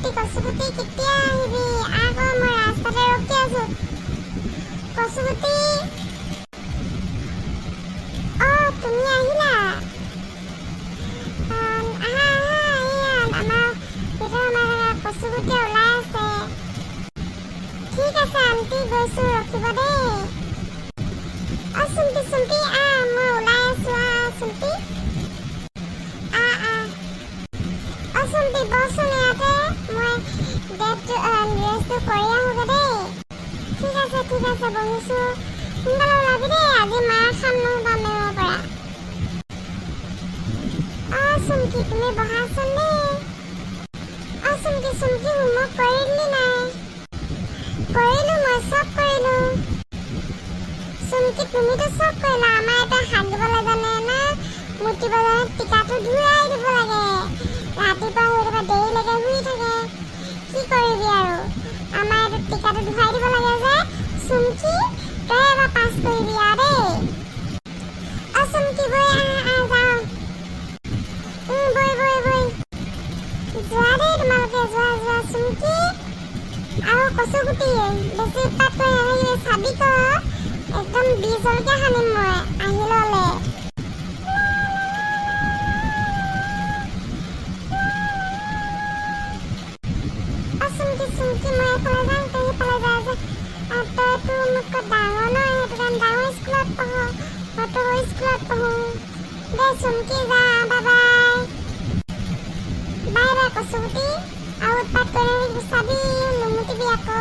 কচুগুটি, কচুগুটি, কেতিয়া আহিবি আকৌ? মই ৰাস্তাতে ৰখি আছো, কচুগুটি। অ, তুমি আহিলা? আহা আহা, এইয়া আমাৰ ভিতৰত আমাৰ কচুগুটি ওলাই আছে। ঠিক আছে আণ্টি, গৈছো, ৰখিব দেই। অ চুম্পি, চুম্পি, আহ, মই ওলাই আছো। আহ চুম্পি, আহ আহ। অ চুম্পি, বহচোন ইয়াতে, মই ড্ৰেছটো কৰি আহোঁগৈ দেই। ঠিক আছে, ঠিক আছে, বহিছো। সোনকালে ওলাবি দেই, আজি মাৰ খাম নহ'বা মেমৰ পৰা। অ চুমকি, তুমি বহাচোন দেই। অ চুমকি, চুমকি, হোমৱৰ্ক কৰিলি নাই? কৰিলো, মই চব কৰিলো। চুমকি, তুমিতো চব কৰিলা, আমাৰ এতিয়া হাগিব নাজানে না মুতিব জানে। টিকাটো ধুৱাই দিব লাগে। ৰাতিপুৱা শুই থকা দেৰিলৈকে শুই থাকে, কি কৰিবি আৰু? আমাৰ এইটো টিকাটো ধুৱাই দিব লাগে যে। চুমকি, তই এবাৰ পাছ কৰিবি আৰু দেই। অ চুমকি, বৈ, আহ আহ, যাওঁ। বৈ বৈ বৈ, যোৱা দেই তোমালোকে, যোৱা যোৱা। চুমকি আৰু কচুগুটি, বেছি উৎপাত কৰি নাথাকিবি, চাবি ক, একদম বিহ জলকীয়া সানিম মই আহি ল'লে। অ চুমকি, চুমকি, মই এইফালে যাওঁ, তই সেইফালে যা যে। তইতো মোতকৈ ডাঙৰ ন, সেইটো কাৰণে ডাঙৰ স্কুলত পঢ়, মইতো সৰু স্কুলত পঢ়ো। দে চুমকি, যা, বাই বাই। বাই বাই কচুগুটি, আৰু উৎপাত কৰি নাথাকিবি, চাবি, নুমুতিবি আকৌ।